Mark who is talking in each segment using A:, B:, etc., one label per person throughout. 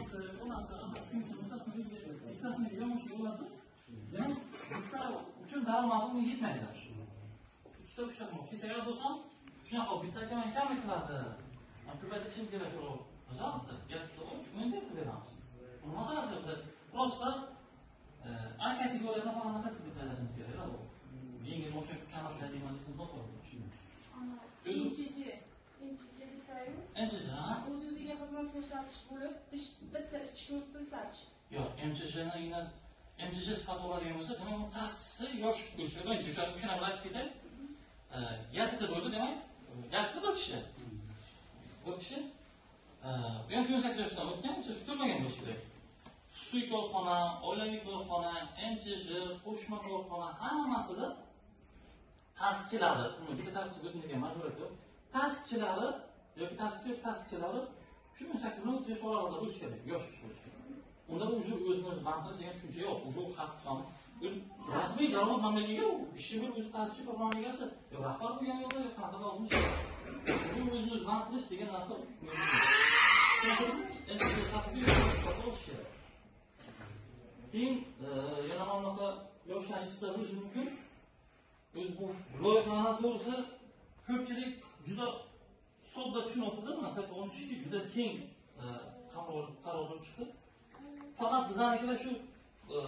A: Onasi, onasi, singlisi, bittasini yomon bo'ladi. Demak, bitta uchun daromadi unga yetmaydi. Ikkita, uchta qilmoqchi. Agar bo'lsam, shunaqa bitta aka kam qiladi. Ko'paytirishim kerak yo'q. Пожалуйста, gapni och, unda qilib beramiz. Uni masalasi yo'q. Просто A kategoriyada faqat nafas tayyorlashimiz kerak u. Yengil mashina kamaslar deyman desangiz noto'g'ri.
B: MCJ. MCJ desayu.
A: MCJ, ha?
B: O'z o'ziga xizmat ko'rsatish bo'lib, bitta ishchi ko'rsatilsa-chi.
A: Yo'q, MCJni yana MCJ sifatida oladigan bo'lsa, demak, uni ta'sischisi yosh bo'lishi birinchi, o'shani bilan aytib ketay. Yatida bo'ldi, demak, yatida bir kishi. Bir kishi u ham 18 yoshdan o'tgan, o'sha ko'rmagan bo'lishi kerak. Xususiy korxona, oilaviy korxona, MCJ, qo'shma korxona hammasida ta'sischilari, uni bitta ta'sischi bo'lsin degan majburiyat yo'q. Ta'sischilari yoki ta'sischilari shu 18 bilan 30 yosh oralig'ida bo'lishi kerak, yosh kishi bo'lishi kerak. Unda уже o'zini o'zi band qilish degan tushuncha yo'q. Уже u haq ham o'z rasmiy daromad manbaiga u ishi bir o'zi ta'sischi korxona egasi, yo rahbar bo'lgan yo'q, yo qanaqa lozim. Уже o'zini o'zi band qilish degan narsa bo'lishi kerak. Keyin yana mana bunaqa yoshlar ichida bo'lishi mumkin. O'zi bu loyihalarni to'g'risi ko'pchilik juda sodda tushunyapti-da, mana T12 juda keng qaror bo'lib chiqdi. Faqat bizanikida shu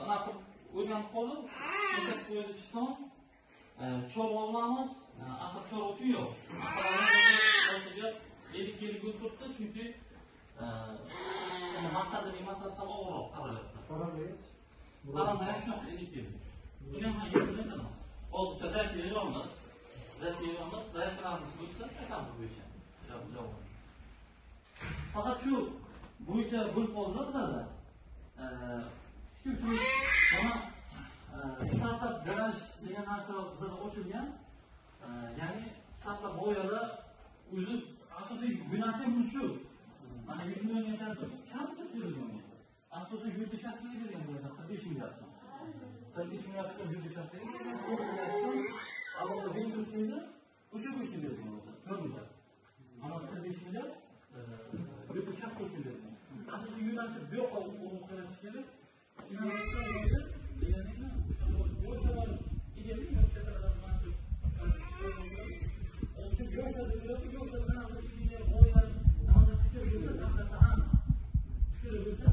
A: anaqa o'rganib qoldi, 18% chiqdi. Chorva olamiz, asab chorva uchun yo'q. Asab boshiga 50-50 bo'lib turibdi, chunki maqsadining masalasi sal og'irroq qaralyapti. Parranda ham shunaqa 50-50. Buni ham aytamiz. Hozircha zaifga beramiz. Zaifga beramiz, zaiflarimiz bo'lsa aytamiz bu bo'yicha. Javob. Faqat shu bo'yicha bo'lib qoldi bizada. Shu mana startup garaj degan narsa bizada ochilgan. Ya'ni startup g'oyalar o'zi asosiy yo'nalishi bu shu. Mana 100 milliongacha kamsi berilgan. Asosiy yuridik shaxsga berilgan bo'lsa 45 milliard so'm. 45 milliard so'm yuridik shaxsga berilgan, 4 milliard so'm alohida venchur fondi o'sha bo'yicha berilgan bo'lsa 4 milliard. Mana 45 milliard yuridik shaxs uchun berilgan. Asosiy yo'nalishi bu yoqqa qilish kerak. Innovatsion loyiha deganingni yoshlar ideali yoshlar yoshlar bo'ladi, yoshlar qanaqa ideya, g'oya, nimadir fikr bo'lsa, davlatda ham fikri bo'lsa,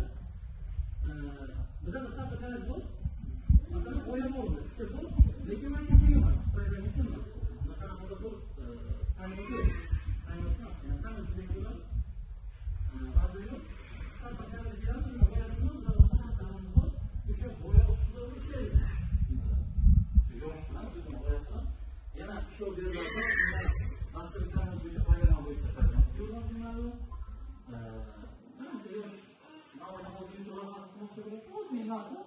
A: bizada startup garaj bor. Masalan, g'oya bor, fikr bor, lekin man ishga emas, programmist emas. Qanaqadir bir ta'minot yo'q. Ta'minot emas, ya'ni ta'minot desak bo'ladi. Vazir yo'q. Startup garaj deyamiz, g'oyasini bizada mutaxassislarimiz bor. O'sha g'oya ustida ishlaydi. Yosh bilan o'zini g'oyasini yana shu beriladi. Dastur ta'minot bo'yicha programma bo'yicha programmasi yo'llanadi. Yosh oddiy narsa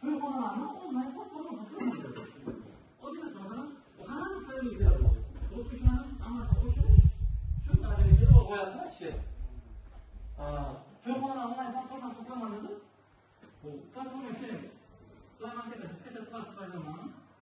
A: to'yxonalarni onlayn platformasi qilmoqchi. Oddiy narsa, masalan, bu hamma tayyorgarlik bor. O'shani amalga oshirish shu darajada g'oyasini aytish kerak. To'yxonalar onlayn platformasi qilaman dedi. Bu platforma kerak. Play Marketda sketch plus programmani